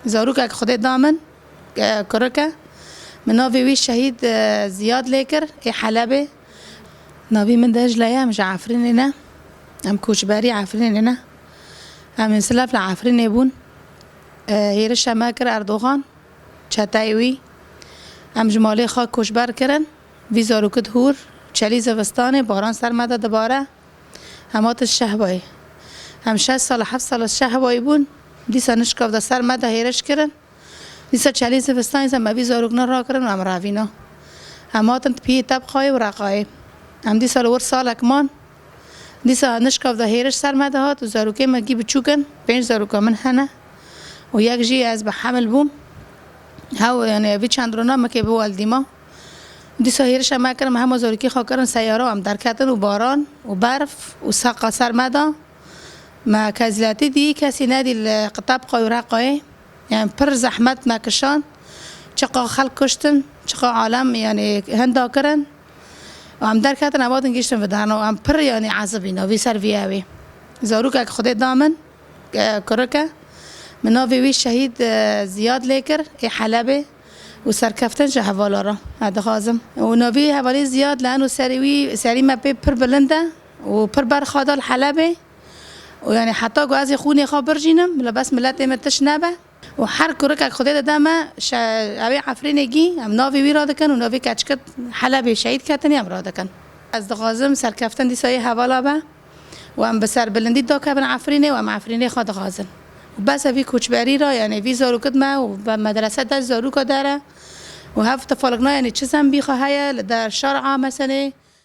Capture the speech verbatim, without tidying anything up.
Zarokek Xwedê da min, e, kurik e. Min navê wî Şehîd, e, Ziyad lê kir, ê Helebê. Navî min Decle ye, em ji Efrînê ne. Em koçberî Efrînê ne. Em ê silef li Efrînê bûn. E, hêrişa me kir Erdogan, çeteyê wî. Em ji malê xwe koçber kirin. Vî zarokit hûr, çelî zivistanê, baran ser me de dibare. Em hatin Şehbayê. Em şeş sal, heft sal Şehbayê bûn. Dîsa nişkav de ser me de hêriş kirin. Dîsa çelî zivistanê de me vî zarokna rakirin û em revîna. Em hatin piyê Tebxayê û Reqayê. Em dîsa li wir salek man. Dîsa nişkav de hêriş ser me de hat û zarokê me gî biçûk in. Pênc zaroka min hene. Û yek jî ez bi hemil bûm. Hew, yani, vî çend rona me kê bi weldî ma. Dîsa hêrişa me kirin, me hema zarokî xwe kirin seyara, em derketin û baran û berf û seqa ser me da. Me kezîletî dî, kesî nedî li Qitebqa û Reqayê. Yani pir zehmet me kişand. Çiqa xelk kuştin, çiqa alem, yani, hinda kirin. Û em derketin, em hatin gihiştin vê derna û em pir, yani, ezibîna vî ser vî ewê. Zarokek Xwedê da min, e, kurik e. Min navê wî Şehîd, e, Ziyad lê kir, ê Helebê. Û serkeftin ji hevala re, ez dixwazim. Û navî hevalê Ziyad li heno serê wî, serî me pê pir bilind e û pir berxa da li Helebê. Û, yani, heta ku ez ê xûnê xwe birjînim, li bes miletê me tişt nebe. Û her kurikek Xwedê dide me, şe-, ew ê Efrînê gî, em navê wî radikin û navê keçikit Helebê şehîd ketinê em radikin. Ez dixwazim serkeftin dîsa yê hevala be. Û em bi serbilindî dakevin Efrînê û em Efrînê xwe dixwazin. Û bes e vî koçberî re, yani vî zarokit me û be medrese de zaroka dere û hev tifalkna, yani çi zembî xwe heye li der şer'a mesenê,